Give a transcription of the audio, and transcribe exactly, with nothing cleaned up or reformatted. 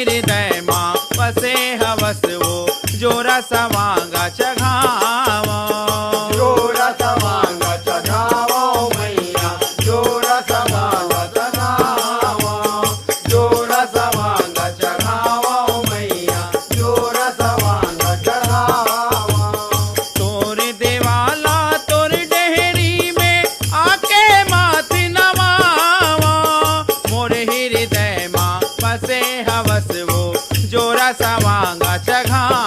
हृदय मा बसे हवस वो, जोरा सवांगा चघावा। जोरा सवांगा चघावा मैया, जोरा सवांगा चघावा। जोरा सवांगा चघावा मैया, जोरा सवांगा चघावा। तोर देवाला तोर डेहरी में आके माथ नवावा। मोर हृदय मा बसे हवस वो, जोरा सवांगा चघावा।